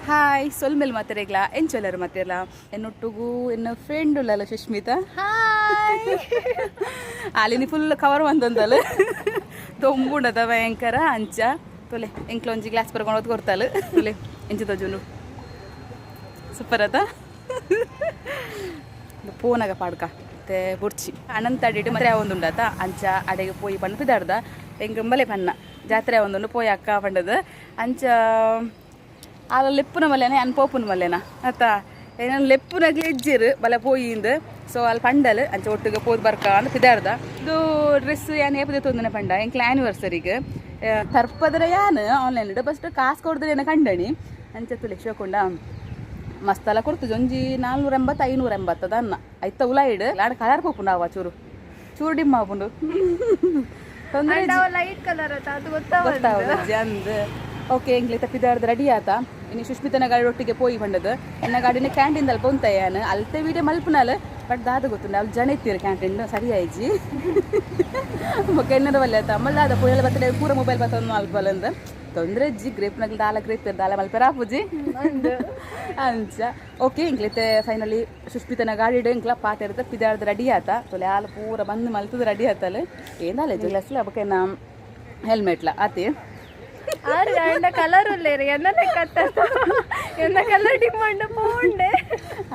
Hi ಸೊಲ್ಮೆಲ್ ಮಾತೆರೆಗ್ಲಾ ಎಂಚೊಲ್ಲರು ಮಾತೆರ್ಲ ಎನ್ನೊಟ್ಟುಗು ಎನ್ನ ಫ್ರೆಂಡ್ ಉಳ್ಳಲ್ಲ ಸುಷ್ಮಿತಾ. ಹಾಯ್. ಆಲಿನಿ ಫುಲ್ ಕವರ್ ಬಂದಂದಲ್ಲ, ದೊಂಬುಂಡದ ಭಯಂಕರ. ಅಂಚ ತೊಲೆ, ಎಂಕ್ಲ ಒಂಜಿ ಗ್ಲಾಸ್ ಬರ್ಕೊಂಡು ಹೋದ್ ಕೊರ್ತಾಲು. ತೊಲೆ ಎಂಚ ತೋಜುಂಡು, ಸೂಪರ್ ಅದ. ಪೋನಾಗ ಪಾಡ್ಕ ಮತ್ತೆ ಬುಡ್ಚಿ ಅನಂತ ಅಡಿಟ್ ಮತ್ತೆ ಒಂದುಂಡತ. ಅಂಚ ಅಡೆಗೆ ಪೋಯಿ ಪಂಡ ಪಿದಾಡ್ದ. ಎಂಕಂಬಲೆ ಪನ್ನ ಜಾತ್ರೆ ಒಂದುಂಡು, ಪೋಯಿ ಅಕ್ಕ ಪಂಡದು. ಅಂಚ ಆಲ ಲೆಪ್ಪುನ ಮಲ್ಲೇನ, ಅನ್ ಪೋಪುನ ಮಲ್ಲೇನ ಅತ್ತ. ಏನ ಲೆಪ್ಪುನಗ್ಲೆ ಇಜ್ಜಿರು ಬಲ ಪೋಯಿಂದು. ಸೊ ಅಲ್ಲಿ ಪಂಡಲ್, ಅಂಚ ಒಟ್ಟಿಗೆ ಪೋದು ಬರ್ಕ ಅಂದ್ ಪಿದಾಡ್ದ. ಇದು ಡ್ರೆಸ್ ಯಾನ್ ಏಪದೆ ತೊಂದನೆ ಪಂಡ, ಎಂಕ್ಲ ಆ್ಯನಿವರ್ಸರಿಗೆ ತರ್ಪದ್ರ ಯಾನ್ ಆನ್ಲೈನ್ ಫಸ್ಟ್ ಕಾಸು ಕೊಡ್ದ್ರೆ ಏನ ಕಂಡಣಿ. ಅಂಚ ತುಲೆ ಶಿವಕೊಂಡ ಮಸ್ತಲ ಕೊಡ್ತು. ಒಂಜಿ 480 580 ಅನ್ನ ಐತ ಉಲಾಯಿಡ್ ಲಾಡ ಕಲರ್ ಪೋಪುಂಡು. ಅವ ಚೂರು ಚೂರು ಡಿಮ್ ಆಪುಂಡು, ತೊಂದ್ರೆ. ಲೈಟ್ ಕಲರ್ ಅತ್ತ, ಅದು ಗೊತ್ತಾವಲ್ಲ. ಗೊತ್ತಾವದು ಅಂದ್. ಓಕೆ, ಎಂಕ್ಲೆ ತಪ್ಪಿದಾರ್ದು ರೆಡಿ ಆತ. ಇನ್ನು ಸುಷ್ಮಿತನ ಗಾಡಿ ಒಟ್ಟಿಗೆ ಪೋಯಿ ಬಂಡದು. ಎನ್ನ ಗಾಡಿನ ಕ್ಯಾಂಟೀನ್ ಅಲ್ಪ ಉಂತ ಯಾನ್. ಅಲ್ತೆ ವೀಡಿಯೋ ಮಲ್ಪುನಾಲ್, ಬಟ್ ದಾದ ಗೊತ್ತುಂಡು, ಅಲ್ಲಿ ಜನ ಇತ್ತೀರು ಕ್ಯಾಂಟೀನ್ ಸರಿ ಆಯ್ಜಿ. ಬೊಕ್ಕ ಎನ್ನದ ವಲ್ಲೆ ಆತ ಅಮ್ಮಲ್ ದಾದ ಪೋಯಲ ಬರ್ತಡೆ ಪೂರ ಮೊಬೈಲ್ ಬತ್ತೊಂದು ಮಲ್ಪಲಂದ ತೊಂದ್ರೆ ಇಜ್ಜಿ. ಗ್ರೇಪ್ ನಗ್ಲು ದಾಲ ಗ್ರೇಪ್ ದಾಲ ಮಲ್ಪೆರ ಆಪುಜಿ ಅಂಚ. ಓಕೆ, ಇಂಕ್ಲಿತೆ ಫೈನಲಿ ಸುಷ್ಮಿತನ ಗಾಡಿ ಇಂಕ್ಲ ಪಾತೆರ್ದ ಪಿದಾರ್ದ ರೆಡಿ ಆತ. ತೊಲೆ ಆಲ್ ಪೂರ ಬಂದು ಮಲ್ತದ ರೆಡಿ ಆತಲ್. ಏನಾಲ ಗ್ಲಾಸ್ಲ ಬೊಕ್ಕ ಹೆಲ್ಮೆಟ್ಲ ಆತಿ. ಆರು ಗಂಡ ಕಲರ್ ಉಲ್ಲೇರು ಎನ್ನ ಕತ್ತ ಎನ್ನ ಕಲರ್ ಡಿಮಾಂಡ್ ಪೋಂಡೆ.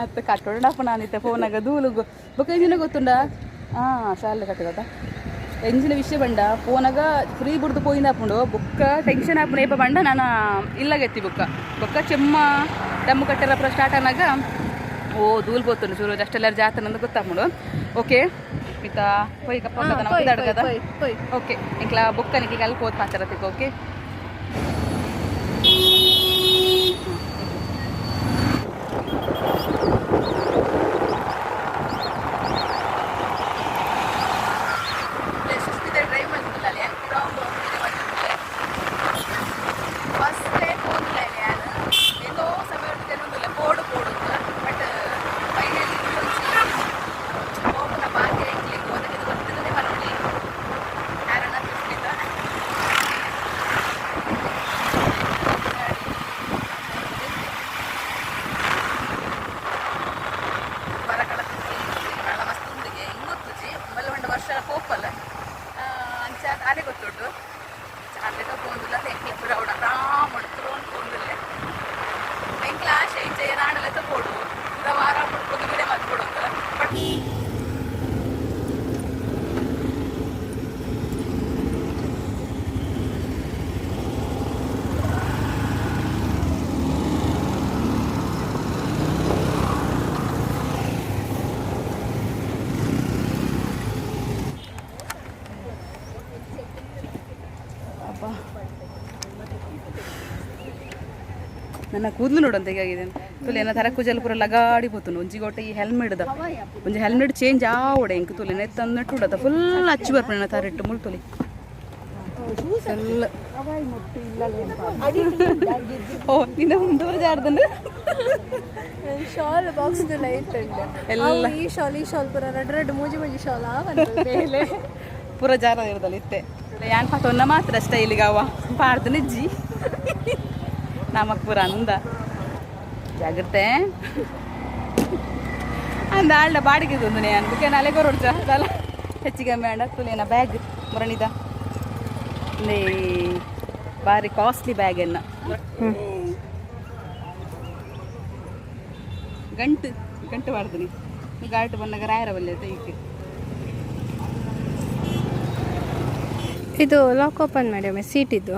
ಅತ್ತ ಕಟ್ಟೋಣಪ್ಪ ನಾನಿತ್ತೆ ಫೋನಾಗ ಧೂಳುಗು. ಬೊಕ್ಕ ಎಂಜಿನ ಗೊತ್ತುಂಡ? ಹಾಂ, ಶಾಲೆ ಕಟ್ಟದ ಎಂಜಿನ ವಿಷಯ ಬಂಡ, ಫೋನಾಗ ಫ್ರೀ ಬುಡ್ದು ಪೋಯಿಂದ ಆಪುಂಡು. ಬುಕ್ಕ ಟೆನ್ಷನ್ ಆಪುಂಡು. ಏಪ ಬಂಡ ನಾನು ಇಲ್ಲಗೆತ್ತಿ ಬುಕ್ಕ ಬೊಕ್ಕ ಚೆಮ್ಮ ದಮ್ಮು ಕಟ್ಟೆಲ್ಲ ಸ್ಟಾರ್ಟ್ ಆನಾಗ, ಓ ಧೂಲ್ ಬೋತುಂಡು ಚೂರು ಅಷ್ಟೆಲ್ಲರೂ ಜಾತ್ರೆ ನಂದು ಗೊತ್ತಾಪುಂಡು. ಓಕೆ ಮಿತಾ, ಪೋಯ್ ಕಪ್ಪ. ಪೋಯ್. ಓಕೆ, ಇಂಕ್ಲ ಬೊಕ್ಕನಿಗೆ ಅಲ್ಲಿ ಪೋತ್ ಪಾತ್ರತಿಕ್. ಓಕೆ. ಡ್ರೈವ್ ಮಾಡ್ತಿಲ್ಲ. ಫಸ್ಟ್ ಟೈಮ್ ಹೋಗಿಲ್ಲ ಯಾರು ಎಂದೋ ಸಮಯ ಒಂದಿಲ್ಲ ಪೋಡು ಪೋಡು. ಬಟ್ ಫೈನಲಿ ಹೋಗುನ ಭಾಗ್ಯ ಎಂಕ್ಲೆಗ್ ಒದಗಿದ ಗೊತ್ತಿಲ್ಲದೆ ಪನೊಳಿ. ಯಾರನ್ನ ಸುಷ್ಮಿತಾ. ಬರಕಳ ಬಹಳ ಮಸ್ತ್ ಉಂಡಿಗೆ ಇಂಗೊತ್ತುಜಿ ಮಲ್ಲ ಒಂಡ ವರ್ಷ ಪೋಪಲ್ಲ. ಅಂಚ ಅದೇ ಗೊತ್ತುಂಟು. ಅಲ್ಲೇ ಪೋಂದುಲ್ಲ ಎಂಕ್ಲ ಪೂರ ಅವಡ ಆರಾಮ್ ಉಂಟು ಪೋಂದುಲ್ಲೆ. ಎಂಕ್ಲ ಆಶೆ ಇಂಚ ಏನಾಡಲೆತ್ತ ಪೋಡು, ಪೂರ ವಾರ ಪುಡ್ಕೊಂಡು ಗಿಡ ಮಲ್ಕೊಡು. ಬಟ್ ಅಬ್ಬಾ, ನನ್ನ ಕೂದಲು ನೋಡಂತ ಹೇಗಾಗಿದೆ ತುಲೆ. ಏನ ತರ ಕುಜಲ್ ಪೂರ ಲಗಾಡಿ ಪೋತುಂಡು. ಒಂಜಿ ಗೊಟ್ಟೆ ಈ ಹೆಲ್ಮೆಟ್ the ಒಂಜಿ ಹೆಲ್ಮೆಟ್ ಚೇಂಜ್ ಆವಡೆ ಎಂಕ್. ತುಲೆ ನೆತ್ತಂದು ಉಡತ ಫುಲ್ ಅಚ್ಚು ಬರ್ಪುಂಡು ನನ್ನ ತರೆಟ್ಟು ಮುಲ್. ತುಲೆ ಫುಲ್. ಓ, ನಿನ್ನ ಮುಂದುವರೆ ಜಾರ್ದಂಡು. ಶಾಲ್ ಬಾಕ್ಸ್ ಲೈಟ್ ಉಂಟು. ಎಲ್ಲ. ಈ ಶಾಲ್, ಈ ಶಾಲ್ ಪೂರ ರೆಡ್ ರೆಡ್, ಮೂಜಿ ಮೂಜಿ ಶಾಲ್ ಮೇಲೆ. ಪೂರ ಜಾರ ಇರೋದಲ್ಲ ಇತ್ತೆ. ಯಾನ್ ಪತೊನ್ನ ಮಾತ್ರ ಸ್ಟೈಲಿಗೆ ಅವ ಪಾಡ್ದು ನಿಜ್ಜಿ ನಮಕ್ ಪೂರ ಅಂದ. ಜಾಗ್ರತೆ ಅಂದ ಆಳ್ಡ ಬಾಡಿಗೆ ತಂದು ಯಾನ್ ಬುಕ್ಕೆ ನಾಲೆ ಕೊರೊಡ್ಚ ಅದಲ್ಲ ಹೆಚ್ಚಿಗೆ ಬೇಡ. ತುಲೇನ ಬ್ಯಾಗ್ ಮುರಣಿದ ಲೇ, ಬಾರಿ ಕಾಸ್ಟ್ಲಿ ಬ್ಯಾಗ್ ಎನ್ನ. ಗಂಟು ಗಂಟು ಮಾಡ್ತೀನಿ ಗಾಟು ಬಂದಾಗ ರಾಯರ ಬಲ್ಲೆ ಈಕೆ. ಇದು ಲಾಕ್ ಓಪನ್ ಮಾಡಿ ಒಮ್ಮೆ ಸೀಟ್ ಇದು.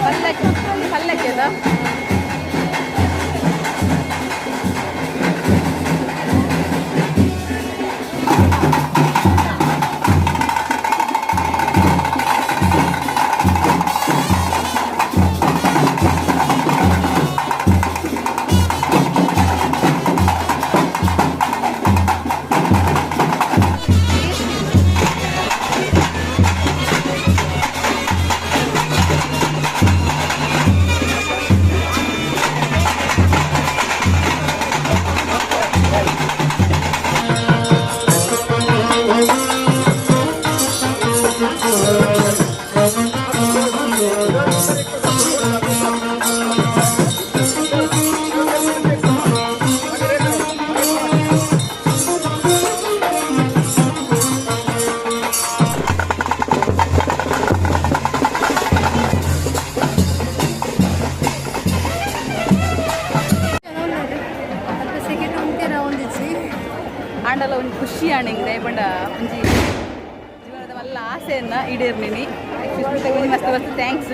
ಪಲ್ಲಕ್ಕಿ ಪಲ್ಲಕ್ಕಿ ಅದ. ಆಂಡಲ ಒಂಜಿ ಖುಷಿ ಆಂಡ್ ದಯಪಂಡ ಒಂಜಿ ಜೀವನದ ಮಲ್ಲ ಆಸೆಯನ್ನ ಈಡೇರ್ನಿನಿ. ಸುಸ್ಮಿತಾಗ್ ಒಂಜಿ ಮಸ್ತ್ ಮಸ್ತ್ thanks.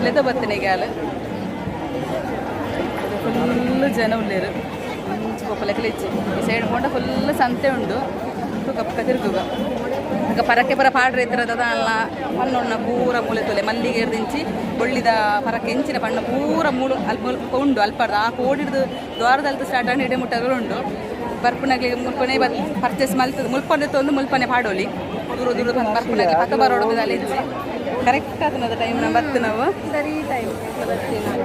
ಲೆತ ಬತ್ತನೆ ಗ್ಯಾಲ. ಫುಲ್ ಜನ ಉಲ್ಲೇರು, ಒಂಚಿ ಪೊಪ್ಪಲೆಕ್ಕಲ ಇಜ್ಜಿ. ಈ ಸೈಡ್ ಪೋಂಡ ಫುಲ್ ಸಂತೆ ಉಂಡು. ತೂಕ ಪಕ್ಕ ತಿರುಗುಗ. ಈಗ ಪರಕೆ ಪರ ಪಾಡ್ರೆ ಇತ್ತಿರದ ಅಲ್ಲ ಪಣ್ಣೊಣ್ಣ ಪೂರ ಮೂಲೆ ತೊಲೆ ಮಲ್ಲಿಗೆ ಎರ್ದಿಂಚಿ ಬೊಳ್ಳಿದ ಪರಕೆ ಎಂಚಿನ ಪಣ್ಣ ಪೂರ ಮೂಲು ಅಲ್ಪ ಮುಲ್ಪ ಉಂಡು. ಅಲ್ಪರ್ದು ಆ ಕೋಡಿಡ್ದು ದ್ವಾರದಲ್ತು ಸ್ಟಾರ್ಟ್ ಆಂಡ್ ಇಡೆ ಮುಟ್ಟಗಳು ಉಂಡು. ಬರ್ಪುನಗ್ಲಿಗೆ ಮುಲ್ಪನೆ ಪರ್ಚೇಸ್ ಮಲ್ತದ ಮುಲ್ಪನೆ ತೊಂದು ಮುಲ್ಪನೆ ಪಾಡೋಲಿ. ದೂರ ದೂರ ಬರ್ಪುನಗ್ಲಿ ಪಕ್ಕ ಬರೋಡು ಅಲ್ಲಿ ಇಜ್ಜಿ. ಕರೆಕ್ಟ್ ಆತನದ ಟೈಮ್ ನ ಬತ್ತು ನಾವು. ಸರಿ ಟೈಮ್.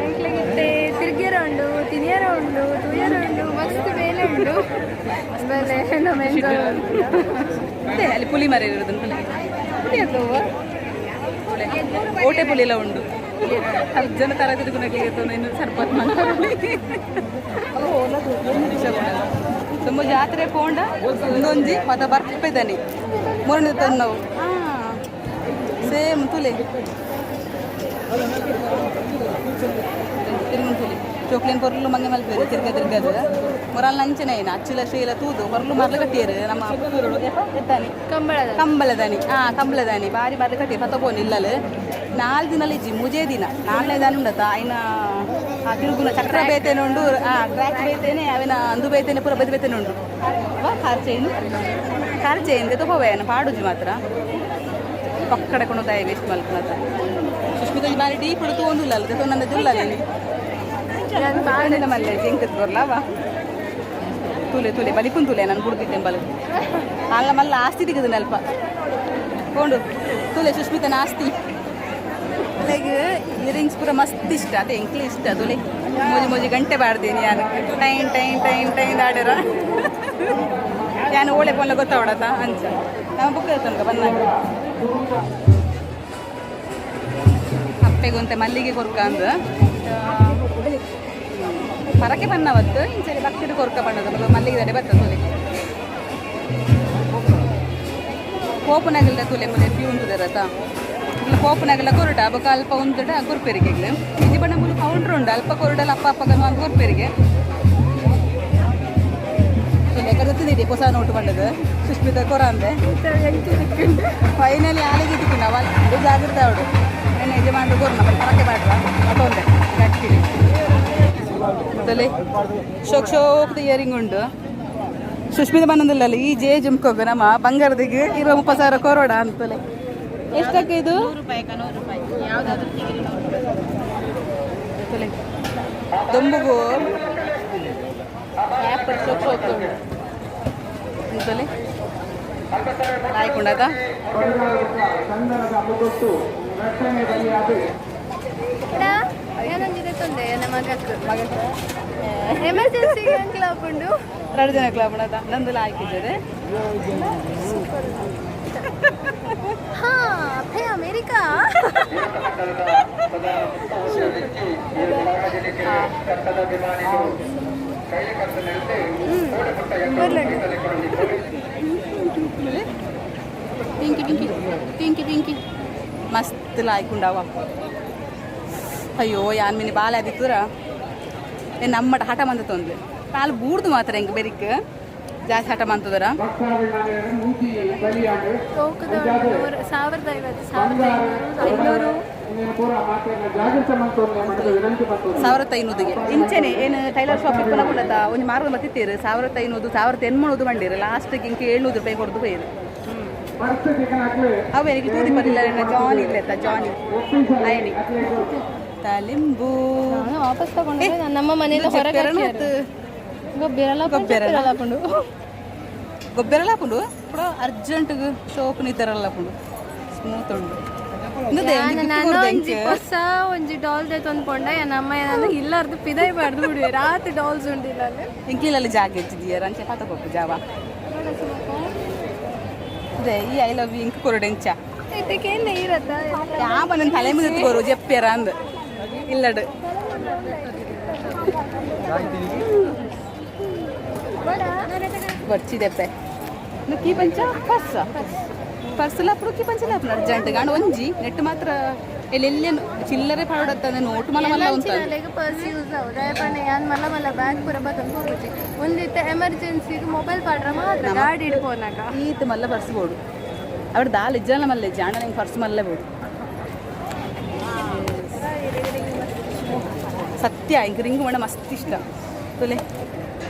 ಎಂಕ್ಲೆಗಿತ್ತೆ ತಿರ್ಗಿಯರ ಉಂಡು, ತಿನಿಯರ ಉಂಡು, ತೂಯರ ಉಂಡು, ಮಸ್ತ್ ಬೇಲೆ ಉಂಡು. ಆಮೇಲೆ ನಮ್ಮ ಎಂಜಾಯ್. ಅದೇ ಅಲ್ಲಿ ಪುಲಿ ಮರ ಇರೋದು. ಪುಲಿ ಪುಲಿ ಅದು ಓಟೆ ಪುಲಿ ಎಲ್ಲ ಉಂಡು. ಅಲ್ಲಿ ಜನ ತರ ತಿರುಗುನಗ್ಲಿಗೆ ಇನ್ನು ಸರ್ಪತ್ ಮಾಡ್ತಾರೆ. ತುಂಬ ಜಾತ್ರೆ ಪೋಂಡ ಒಂದೊಂಜಿ ಪದ ಬರ್ಪೆದನಿ ಮೂರನೇ ತನ್ನವು ಸೇಮ್ ತುಲೆ ತಿರುಗುನ್ ತುಲಿ ಚೋಕ್ಲೇನ್ ಪೊರ್ಲು ಮಂಗೆ ಮಲ್ಪೇರು. ತಿರ್ಗ ತಿರ್ಗದು ಮೊರಲ್ ನಂಚನೆ ಏನ ಅಚ್ಚುಲ ಶ್ರೀಲ ತೂದು ಹೊರ್ಲು ಮರ್ಲು ಕಟ್ಟಿಯರು ನಮ್ಮ ಎತ್ತಾನಿ. ಕಂಬಳದ. ಕಂಬಳದಾನಿ. ಆ ಕಂಬಳದಾನಿ ಬಾರಿ ಬಾರಿ ಕಟ್ಟಿ ಪತ್ತ ಪೋನ್ ಇಲ್ಲಲ್. 4 ದಿನ ಇಜ್ಜಿ, ಮುಜೇ ದಿನ ನಾಲ್ನೇ ದಾನ ಉಂಡತ. ಐನ ಆ ತಿರುಗುನ ಚಕ್ರ ಬೇತೇನೆ ಉಂಡು, ಆ ಟ್ರ್ಯಾಕ್ ಬೇತೇನೆ, ಅವಿನ ಅಂದು ಬೇತೇನೆ, ಪೂರ ಬದಿ ಬೇತೇನೆ ಉಂಡು. ವಾ ಕಾರ್ ಚೈನ್, ಕಾರ್ ಚೈನ್ ದೆತ್ತೊ ಪೋವೇನ ಪಾಡುಜಿ ಮಾತ್ರ. ಪಕ್ಕಡೆ ಕೊಂಡು ತಾಯಿ ವೇಸ್ಟ್ ಮಲ್ಪುನತ. ಸುಷ್ಮಿತ ಬಾರಿ ಡೀಪ್ ತೂವೊಂದುಲ್ಲ ಅಲ್ಲ, ದೆತ್ತೊಂದು ದುಲ್ಲ. ಪಾಂಡಿನ ಮಲ್ಲೆ ಜಿಂಕತ್ ಬರ್ಲಾವ. ತೂಲೆ ತೂಲೆ ಬಲಿಪುನ್ ತೂಲೆ. ನಾನು ಬುಡ್ದಿದ್ದೆ ಬಲ ಅಲ್ಲ ಮಲ್ಲ ಆಸ್ತಿ ತಿಕ್ಕದು ಅಲ್ಪ ಕೊಂಡು ತೂಲೆ ಸುಷ್ಮಿತನ ಆಸ್ತಿ. ಲೈಕ್ ಇಯರಿಂಗ್ಸ್ ಪೂರ ಮಸ್ತ್ ಇಷ್ಟ ಅದೇ ಎಂಕ್ಲೆ ಇಷ್ಟ. ತುಲೆ ಮೋಜಿ ಮೋಜಿ ಗಂಟೆ ಬಾಡ್ದೀನಿ ಯಾನು. ಟೈನ್ ಟೈನ್ ಟೈನ್ ಟೈನ್ ಆಡ್ಯಾರ. ಯಾನು ಓಳೆ ಪೋನ್ಲ ಗೊತ್ತಾವಡತ ಅಂಚ ನಮ್ಮ ಬುಕ್ ತನಕ ಬಂದಾಗ ಅಪ್ಪೆಗೊಂತೆ ಮಲ್ಲಿಗೆ ಕೊರ್ಕ ಅಂದ್ ಪರಕೆ ಬನ್ನವತ್ತು. ಇಂಚರಿ ಭಕ್ತಿಡು ಕೊರ್ಕ ಬಣ್ಣದ ಮಲ್ಲಿಗೆ ದಡೆ ಬರ್ತದೆ. ತುಲೆ ಕೋಪನಗಲ್ದ ತುಲೆ ಮುಲೆ ಪ್ಯೂ ಉಂಟುದರತ ಕೋಪನಗಲ ಕೊರಟ ಬೊಕ ಅಲ್ಪ ಉಂತುಡ ಕೊರ್ಪೆರಿಗೆ. ಇಜಿ ಬಣ್ಣ ಮುಲು ಕೌಂಟ್ರ್ ಉಂಡು. ಅಲ್ಪ ಕೊರಡಲ್ಲ ಅಪ್ಪ ಅಪ್ಪ ಒಂದು ಕೊರ್ಪೆರಿಗೆ. ತುಲೆ ಕದತ್ತಿದೆ ಹೊಸ ನೋಟು ಬಂಡದು ಸುಷ್ಮಿತ ಕೊರ ಅಂದೆ. ಫೈನಲಿ ಆಲಿಗೆ ತಿಕ್ಕಿನ ಅವಲ್ ಜಾಗ್ರತೆ ಅವಡು. ಎಣ್ಣೆ ಯಜಮಾನ್ರು ಕೊರ್ನ ಪರಕೆ ಬಾಡ್ರ ಮತ್ತೊಂದೆ ಗಟ್ಟಿ ತುಲೆ. ಶೋಕ್ ಶೋಕ್ದ ಇಯರಿಂಗ್ ಉಂಡು. ಸುಷ್ಮಿತ ಬಂದಿಲ್ಲಲ್ಲ ಈ ಜೇ ಜುಮ್ಕೋಗ ನಮ್ಮ ಬಂಗಾರದಿಗೆ 20-30 ಸಾವಿರ ಕೊರೋಡ ಅಂತಲೇ. ಎಷ್ಟಕ್ಕೆ ಇದು? ತುಲೆ ದೊಂಬುಗು ಆ್ಯಪಲ್ ಶೋಕ್ ಶೋಕ್ ಉಂಡು ಅಂತಲೇ ಲಾಯ್ಕೊಂಡದ. ಏನೊಂದಿದೆ ತೊಂದೆ ನಮ್ಮ ಮಗಕ್ಕೆ ಎಮರ್ಜೆನ್ಸಿ ಕ್ಲಾಪ್ ಉಂಡು. ಎರಡು ಜನ ಕ್ಲಾಪ್ ಉಂಡದ. ನಂದು ಲಾಯ್ಕಿದ್ದದೆ. ಹಾ ಫೇ ಅಮೇರಿಕಾ. ಬರ್ಲಂಡು. ಪಿಂಕಿ ಪಿಂಕಿ ಪಿಂಕಿ ಪಿಂಕಿ ಮಸ್ತ್ ಲಾಯ್ಕುಂಡವ. ಅಯ್ಯೋ, ಯಾನ್ ಮಿನಿ ಬಾಲ ಆದಿತ್ತುರ ನಮ್ಮಟ ಹಠ ಮಂದ ತೊಂದ್ಲೆ ಕಾಲು ಬೂಡ್ದು ಮಾತ್ರ. ಹೆಂಗೆ ಬೆರಿಕ್ ಜಾಸ್ತಿ ಹಠ ಮಂತದರ. ತೋಕದ 1050, 1500, 500. 1500ಗೆ ಇಂಚೆನೆ ಏನು ಟೈಲರ್ ಶಾಪ್ ಇಪ್ಪನ ಕೊಡತ ಒಂಜಿ ಮಾರದ ಮತ್ತಿತ್ತೀರು. 1500, 1800 ಬಂಡೀರು. ಲಾಸ್ಟ್ಗೆ ಇಂಕೆ 700 ರೂಪಾಯಿ ಕೊಡ್ದು ಪೋಯಿರು. ಅವು എനിക്ക് ತೂದಿ ಪರಿಲ್ಲ. ಜಾನಿ ಇಲ್ಲೆತ್ತ ಜಾನಿ ಅಯನಿ ತಲಿಂಬು. ನಾನು ವಾಪಸ್ ತಗೊಂಡ್ರೆ ನಾನು ನಮ್ಮ ಮನೆಯಿಂದ ಹೊರಗೆ ಜೆಪ್ಪೆರನು ಗೊಬ್ಬರಲ್ಲ. ಗೊಬ್ಬರಲ್ಲ. ಹಾಕೊಂಡು. ಗೊಬ್ಬರಲ್ಲ ಹಾಕೊಂಡು ಕೂಡ ಅರ್ಜೆಂಟ್ ಶೋಕ್ ನಿದ್ದರಲ್ಲ ಹಾಕೊಂಡು ಸ್ಮೂತ್ ಉಂಡು. ಇಂದದೆ ಒಂಜಿ gift ನಾನು ಕೊರ್ದೆ ಒಂಜಿ ಎಂಕ್. ಹೊಸ ಒಂಜಿ ಡಾಲ್ ತಂದು ಪೊಂಡ ನಮ್ಮ ಏನಾದ್ರು ಇಲ್ಲಾರ್ದು ಪಿದೈಬಾರ್ದು ಬಿಡುವೆ ರಾತ್ರಿ ಡಾಲ್ಸ್ ಉಂಡಿಲ್ಲ. ಎಂಕ್ಲಿಲಲ್ಲಿ ಜಾಗ ಹೆಚ್ಚಿದೀಯರ ಅಂಚೆ ಪಾತ ಕೊಪ್ಪು ಜಾವ ಅದೇ ಈ I love you ink ಕೊರಡೆಂಚ. ಇದಕ್ಕೇನು ಇರತ್ತ? ಯಾವ ನನ್ನ ತಲೆ ಮುಂದೆ ಎತ್ಕೋರು ಜೆಪ್ಪೆರ ಅಂದ್ ಇಲ್ಲಡು. ಬರ್ಚಿದೆಪ್ಪೆ ಕೀ ಪಂಚ ಪರ್ಸ ಪರ್ಸ್ ಅప్పుడు ಕೀ ಪಂಚ ಅರ್ಜೆಂಟ್ ಗಾಂಡ್ ಒಂಜಿ ನೆಟ್ ಮಾತ್ರ. ಎಲ್ಲಿ ಚಿಲ್ಲರೆ ಪಾಡತ್ತಂದ್ರೆ ನೋಟು ಮಲ್ಲ ಮಲ್ಲ ಉಂಟು. ಪರ್ಸ್ ಯೂಸ್ ಆವು. ದಾಯೆ ಯಾನ್ ಮಲ್ಲ ಮಲ್ಲ ಬ್ಯಾಗ್ ಪೂರ ಬತ್ತೊಂದು ಹೋಗುಜಿ. ಒಂದಿತ್ತೆ ಎಮರ್ಜೆನ್ಸಿಗೆ ಮೊಬೈಲ್ ಪಾಡ್ರ ಮಾತ್ರ ಗಾಡಿ ಇಡ್ಪೋನಾಗ. ಈತ ಮಲ್ಲ ಪರ್ಸ್ ಬೋಡು. ಅವ್ರು ದಾಲ್ ಇಜ್ಜಲ್ಲ ಮಲ್ಲ ಇಜ್ಜಿ ಅಣ್ಣ, ನಿಂಗೆ ಪರ್ಸ್ ಮಲ್ಲ ಬೋಡು. ಸತ್ಯ, ಇಂಕ್ ರಿಂಗ್ ಮಣ ಮಸ್ತ್ ಇಷ್ಟ. ತುಲೆ,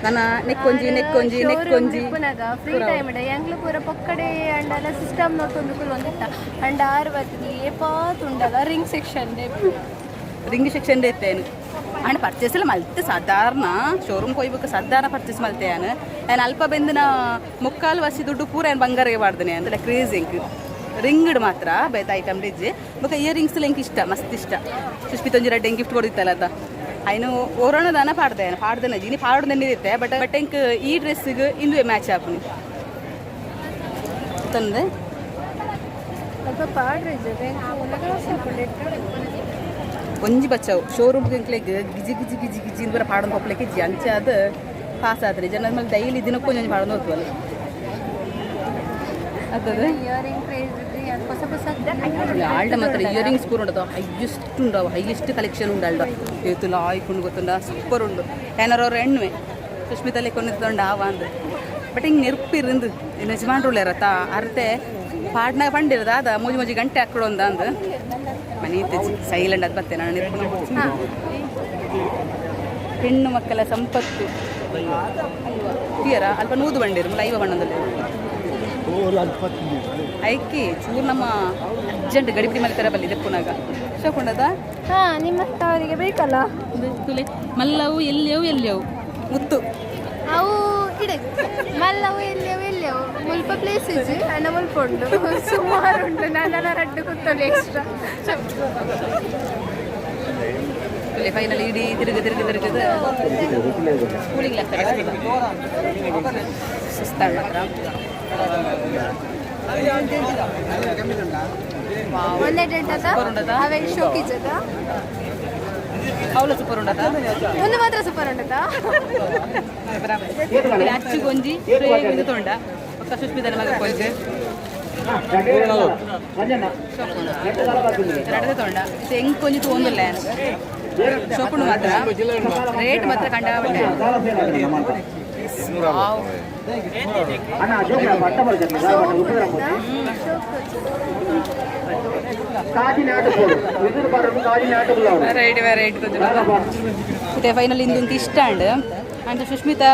ನನ್ನ ನೆಕ್ಕೊಂಜಿ, ನೆಕ್ಕೊಂಜಿ, ನೆಕ್ಕೊಂಜಿ. ಇಪ್ಪುನಾಗ ಫ್ರೀ ಟೈಮ್ ಇಡ ಎಂಗ್ಲು ಪೂರ ಪೊಕ್ಕಡೆ ಅಂಡಲ ಸಿಸ್ಟಮ್ ನೋಡ್ಕೊಂಡು ಕುಲ್ವಂದಿತ್ತ. ಅಂಡ ಆರು ಬರ್ತದೆ ಏಪಾ ತುಂಡಲ್ಲ ರಿಂಗ್ ಸೆಕ್ಷನ್. ರಿಂಗ್ ಸೆಕ್ಷನ್ ಇತ್ತೇನು ಅಂಡ್ ಪರ್ಚೇಸ್ ಎಲ್ಲ ಮಲ್ತೆ. ಸಾಧಾರಣ ಶೋರೂಮ್ ಕೊಯ್ಬೇಕು, ಸಾಧಾರಣ ಪರ್ಚೇಸ್ ಮಲ್ತೆ. ಯಾನು ನಾನು ಅಲ್ಪ ಬೆಂದಿನ ಮುಕ್ಕಾಲು ವಾಸಿ ದುಡ್ಡು ಪೂರ ಏನು ಬಂಗಾರಗೆ ಮಾಡ್ದೇನೆ ಅಂದ್ರೆ ಕ್ರೇಜ್. ಇಂಕ್ ರಿಂಗ್ ಮಾತ್ರ ಬೇತ ಐಟಮ್ ಡಿಜ್ಜಿ. ಬೊಕ ಇಯರ್ ರಿಂಗ್ಸ್ ಎಲ್ಲ ಇಂಕ್ ಇಷ್ಟ, ಮಸ್ತ್ ಇಷ್ಟ. ಸುಷ್ಮಿತ್ ಒಂಜಿ ರಡ್ಡೆ ಗಿಫ್ಟ್ ಕೊಡಿತ್ತಲ್ಲ ಅದ ಐನು ಓರೋಣ ದಾನ ಪಾಡ್ದೆ ಪಾಡ್ದೆನ ಇನಿ ಪಾಡ್ದೆನ್ನಿತ್ತೆ. ಬಟ್ ಬಟ್ ಇಂಕ್ ಈ ಡ್ರೆಸ್ಸಿಗೆ ಇಂದುವೆ ಮ್ಯಾಚ್ ಆಪುನಿ ತಂದೆ. ಸ್ವಲ್ಪ ಪಾಡ್ರೆ. ಒಂಜಿ ಬಚ್ಚಾವು ಶೋರೂಮ್ ಎಂಕ್ಲೆಗ್ ಗಿಜಿ ಗಿಜಿ ಗಿಜಿ ಗಿಜಿ ಪೂರ ಪಾಡೊಂದು ಪೋಪ್ಲೆಕ್ ಇಜ್ಜಿ. ಅಂಚ ಅದು ಪಾಸ್ ಆದ್ರೆ ಜನ ಮೇಲೆ ಡೈಲಿ ದಿನಕ್ಕೂ ಒಂಜೊಂಜಿ ಪಾಡೊಂದು ಹೋಗ್ತವಲ್ಲ ಅತ್ತದ. ಇಯರಿಂಗ್ ಕ್ರೇಜ್ ಹೊಸ ಹೊಸ. ಆಲ್ಡ ಮಾತ್ರ ಇಯರಿಂಗ್ಸ್ ಪೂರ ಉಂಡದು ಹೈಯೆಸ್ಟ್ ಉಂಡವು, ಹೈಯೆಸ್ಟ್ ಕಲೆಕ್ಷನ್ ಉಂಡು ಆಲ್ಡ. ಏತು ಲಾಯ್ಕ್ ಉಂಡು ಗೊತ್ತುಂಡ? ಸೂಪರ್ ಉಂಡು. ಏನಾರ ಅವ್ರು ಎಣ್ಣೆ ಸುಷ್ಮಿತಲ್ಲಿ ಕೊಂಡು ಆವ ಅಂದ್. ಬಟ್ ಹಿಂಗೆ ನೆರ್ಪಿರಿಂದು ಇನ್ನು ಯಜಮಾನ್ರುಳ್ಳೇರತ್ತ ಅರ್ತೆ ಪಾಡ್ನಾಗ ಪಂಡಿರದ ಅದ ಮೂಜಿ ಮೂಜಿ ಗಂಟೆ ಹಾಕೊಳೊಂದ ಅಂದ್ ಮನೆ ಇತ್ತೀಚೆ ಸೈಲೆಂಟ್ ಅದು ಬತ್ತೆ. ನಾನು ನೆರ್ಪುನ ಹೆಣ್ಣು ಮಕ್ಕಳ ಸಂಪತ್ತು ಅಲ್ವಾ? ತೀರ ಅಲ್ಪ ನೂದು ಬಂಡಿರು ಐವ ಬಣ್ಣದಲ್ಲಿ ಐಕಿ ಚೂರು ನಮ್ಮ ಅರ್ಜೆಂಟ್ ಗಡಿಬಿಡಿ ಮಲ್ತರ ಬಲ್ಲಿ ದೆಪ್ಪುನಾಗ ಶೋಕುಂಡದ. ಹಾ, ನಿಮ್ಮ ಅವರಿಗೆ ಬೇಕಲ್ಲ. ತುಲೆ, ಮಲ್ಲವು ಎಲ್ಲೆವು ಎಲ್ಲೆವು ಮುತ್ತು. ಅವು ಇಡೆ ಮಲ್ಲವು ಎಲ್ಲೆವು ಎಲ್ಲೆವು ಮುಲ್ಪ ಪ್ಲೇಸ್ ಇಜ್ಜಿ ಅಣ್ಣ. ಮುಲ್ಪ ಉಂಡು ಸುಮಾರು ಉಂಟು. ನಾನು ರಡ್ಡು ಕುತ್ತೊಲಿ ಎಕ್ಸ್ಟ್ರಾ. ತುಲೆ, ಫೈನಲ್ ಇಡೀ ತಿರುಗಿ ತಿರುಗಿ ತಿರುಗಿದ ಕೂಲಿಂಗ್ ಸುಸ್ತಾಗ ಮಾತ್ರ. ಒಂದೇ ಡೇಟ್ ಅದ. ಉಂಡದ? ಅವೇ ಶೋಕಿಜದ. ಅವಳ ಸೂಪರ್ ಉಂಡದ. ಒಂದು ಮಾತ್ರ ಸೂಪರ್ ಉಂಟದ. ಅಚ್ಚು ಗೊಂಜಿ ಇದು ತೊಂಡ ಪಕ್ಕ ಸುಷ್ಮಿತನ ಮಗ ಕೊಂಜಿ ರಡದೆ ತೊಂಡ. ಇದು ಹೆಂಗ್ ಕೊಂಜಿ ತೋಂದಿಲ್ಲ. ಶೋಕುಂಡು ಮಾತ್ರ, ರೇಟ್ ಮಾತ್ರ ಕಂಡ. ವಾವ್. Variety variety. ಮತ್ತೆ ಫೈನಲ್ ಇಂದು ಇಷ್ಟ ಅಂಡ್ ಅಂಡ್ ಸುಷ್ಮಿತಾ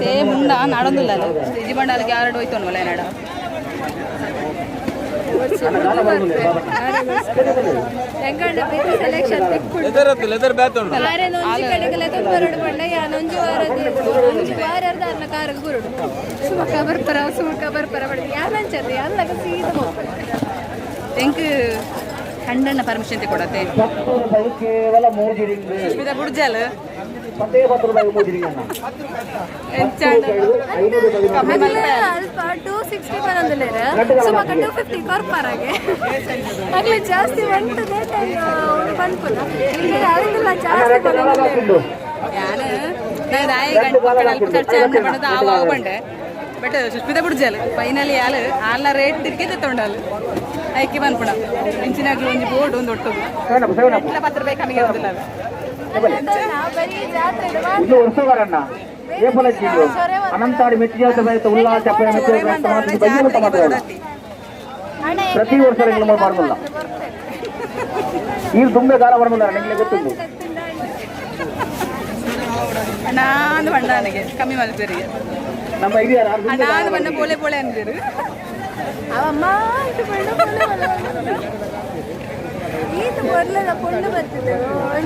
ಸೇಮ್ ಉಂಡ ನಾಡೊಂದಿಲ್ಲ. ಇಜಿ ಬಂಡಾಲಕ್ಕೆ ಯಾರು ಹೋಯ್ತು ಅನ್ವಲ್ಲ ಏನಾಡ. ಎಂಕಂಡ ಬೇರೆ ಸೆಲೆಕ್ಷನ್. ಲೆದರ್ ಬ್ಯಾತ್ ಉಂಟು. ಒಂಜಿ ಕಡೆಗೆಲ್ಲ ಬರಡು ಪಂಡ ಯಾನ್ ಒಂಜಿ ವಾರ, ಒಂಜಿ ವಾರ ಅರ್ಧ ಅರ್ನ ಕಾರಗ್ ಬರಡು. ಸುಮಕ ಬರ್ಪರ, ಸುಮಕ ಬರ್ಪರ ಬಡ ಯಾನ್ ಅಂಚದ ಯಾನ್ ಸೀದಾ ಹೋಗ್ತಾರೆ. ಎಂಕ್ ಕಂಡಣ್ಣ ಪರ್ಮಿಷನ್ ಕೊಡತ್ತೆ. 10 ರೂಪಾಯಿ ಕೇವಲ ಮೂಜಿ ರಿಂಗ್. ಸುಷ್ಮಿತಾ ಬುಡ್ಜಾಲ್. 10 10 ರೂಪಾಯಿ ಮೂಜಿ ರಿಂಗ್ ಅಣ್ಣ. ಎಂಚಾಂಡ? 513. ಕಮ್ಮಿ ಮಲ್ಪೆ. ಅಲ್ಪ 260 ಬರಂದಿಲ್ಲ. ಸುಮಕ 250 ಕೊರ್ಪಾರಾಗೆ ಆಗ್ಲೇ ಜಾಸ್ತಿ ಬಂತು ಪನ್ಪುನ ಇಲ್ಲಿ ಅದಕ್ಕೆಲ್ಲ ಜಾಸ್ತಿ ಬರಂದಿಲ್ಲ. ಯಾನ್ ನಾನು ಆಯಿ ಗಂಟೆ ಅಲ್ಪ ಖರ್ಚು ಬಣ್ಣದ ಆವ ಆವ ಬಂಡೆ. ಬಟ್ ಸುಷ್ಮಿತಾ ಬುಡ್ಜಾಲ್ ಫೈನಲಿ ಆಲ್ ಆಲ್ನ ರೇಟ್ ತಿರ್ಗಿ ತಗೊಂಡಾಲ್. ಐಕೆ ಬಂದ್ಪುಣ ಇಂಚಿನಾಗ್ಲು ಒಂಜಿ ಬೋರ್ಡ್ ಒಂದು ಒಟ್ಟು ಎಟ್ಲ 10 ರೂಪಾಯಿ ಕಮ್ಮಿ ಇರೋದಿಲ್ಲ ಅದು. ಬರೀ ಜಾತ್ರೆ. ಇದು ವರ್ಷಗಾರಣ್ಣ ಏಪಲಜ್ಜಿಂದು ಅನಂತಾಡಿ ಮೆಟ್ಟಿಜಾತ ಬಯತ ಉಲ್ಲಾಸ ಮೆಚ್ಚಿ ಮಾತಾಡ. ಪ್ರತಿ ವರ್ಷ ರಿಂಗ್ ಮಾಡಲ್ಲ. ಈ ದುಂಬೆ ಗಾಲ ಬರಲ್ಲ ನಿಂಗೆ ಗೊತ್ತುಂಟು. ಅಣ್ಣಾಂದು ಬಣ್ಣ ನನಗೆ ಕಮ್ಮಿ ಮಲ್ಪೇರಿಗೆ. ನಮ್ಮ ಹಿರಿಯರ ಅಣ್ಣಾಂದು ಬಣ್ಣ ಪೋಲೆ ಪೋಲೆ ಅಂದಿರು. ಅವಮ್ಮ ಈತ ಬರ್ಲದ ಪೊಣ್ಣು ಬರ್ತಿದ್ದೆ.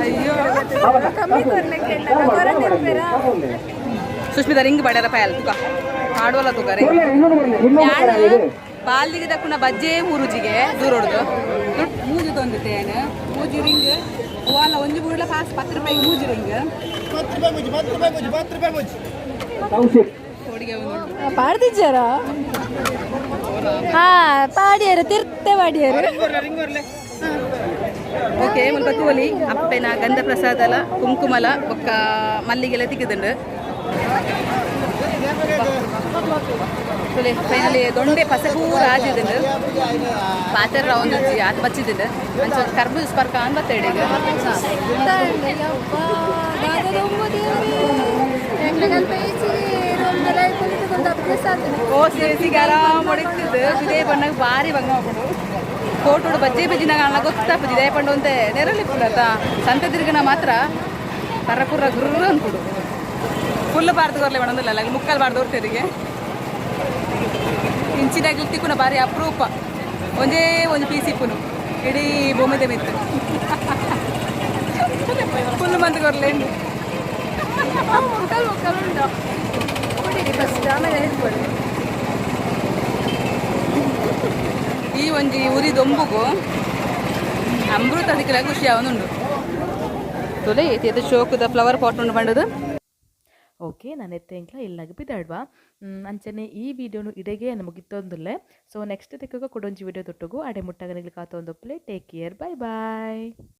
ಅಯ್ಯೋ. ಕಮ್ಮಿ ಕೊರ್ಲಿಕ್ಕೆ ಇಲ್ಲ ಕೊರತಿರ್ತೀರಾ. ಸುಷ್ಮಿತಾ ರಿಂಗ್ ಬಡರ ಪಾಯಲ್ ತುಕ ಆಡುವಲ್ಲ ತುಕ ರಿಂಗ್. ಇನ್ನೊಂದು. ಬಾಲ್ದಿಗೆ ದಕ್ಕುನ ಬಜ್ಜೆ ಊರುಜಿಗೆ ದೂರೊಡ್ದು ಮೂಜು ತೊಂದಿತ್ತೇನು ಮೂಜಿ ರಿಂಗ್ ಹೂವಲ್ಲ ಒಂಜಿ ಬೂಡ್ಲ ಪಾಸ್ 10 ರೂಪಾಯಿಗೆ ಮೂಜಿ ರಿಂಗ್. ಕೌಶಿಕ್. ಕೊಡಿಗೆ ಒಂದು. ಪಾಡ್ದಿಜ್ಜಾರ? ಹಾ, ಪಾಡಿಯರು ತಿರ್ತೆ ಪಾಡಿಯರು. ಓಕೆ, ಮುಲ್ಪ ತೂವಲಿ ಅಪ್ಪೆನ ಗಂಧ ಪ್ರಸಾದಲ ಕುಂಕುಮಲ ಬೊಕ್ಕ ಮಲ್ಲಿಗೆಲ್ಲ ತಿಕ್ಕಿದುಂಡು. ತುಲೆ ಫೈನಲಿ ದೊಂಡೆ ಪಸೆ ಪೂರ ಆಜಿದುಂಡು. ಪಾತೆರ ಒಂಜಿ ಆತ ಬಚ್ಚಿದುಂಡು. ಅಂಚ ಒಂಜಿ ಕರ್ಬೂಜ ಸ್ಪರ್ಕ ಅನ್ ಬತ್ತೇಡಿ. ಓ ಸೇಸಿಗೆ ಆರಾಮ್ ಹೊಡಿತಿದ್ದು. ಇದೇ ಬಣ್ಣಗೆ ಬಾರಿ ಬಂಗ ಮಾಡ್ಕೊಂಡು ಕೋಟೋಡು ಬಜ್ಜೆ ಬಜ್ಜಿನಾಗ ಅಣ್ಣ ಗೊತ್ತಾಪುಜಿ. ಇದೇ ಪಂಡ ಒಂತೆ ನೆರಳಿ ಪುಲತ ಸಂತೆ ತಿರ್ಗನ ಮಾತ್ರ ಪರ್ರ ಗುರ್ರು ಅನ್ಕೊಡು. ಫುಲ್ ಬಾರ್ದು ಕೊರ್ಲೆ ಬಣ್ಣದಿಲ್ಲ ಅಲ್ಲಿ ಮುಕ್ಕಲ್ ಬಾರ್ದು ಹೊರ್ತೆರಿಗೆ. ಇಂಚಿನಾಗ್ಲಿ ತಿಕ್ಕುನ ಬಾರಿ ಅಪರೂಪ. ಒಂಜೇ ಒಂಜಿ ಪೀಸ್ ಇಪ್ಪುನು ಇಡೀ ಭೂಮಿದ ಮಿತ್ತು. ಫುಲ್ ಮಂತ್ ಕೊರ್ಲೆ. ಮುಕ್ಕಲ್ ಮುಕ್ಕಲ್ ಉಂಟು. ಕುಡೀರಿ ಫಸ್ಟ್, ಆಮೇಲೆ ಹೇಳ್ಕೊಡಿ. ಈ ಒಂಜಿ ಉರಿ ದೊಂಬುಗು ಅಮೃತ ಅದಕ್ಕೆಲ್ಲ ಖುಷಿ ಅವನುಂಡು. ತುಲೆ ಇದು ಶೋಕದ ಫ್ಲವರ್ ಪಾಟ್ ಉಂಡು ಬಂಡದು. ಓಕೆ, ನಾನು ಎತ್ತೆಂಕ್ಲ ಇಲ್ಲಾಗ ಬಿದಾಡ್ವಾ. ಅಂಚನೆ ಈ ವಿಡಿಯೋನು ಇಡೆಗೆ ಮುಗಿತ್ತೊಂದುಲ್ಲೆ. ಸೊ ನೆಕ್ಸ್ಟ್ ತಿಕ್ಕಗ ಕೊಡೊಂಜಿ ವಿಡಿಯೋ ತೊಟ್ಟುಗು. ಅಡೆ ಮುಟ್ಟಾಗ ಕಾತೊಂದೊಪ್ಪಲೆ. Take care, bye bye.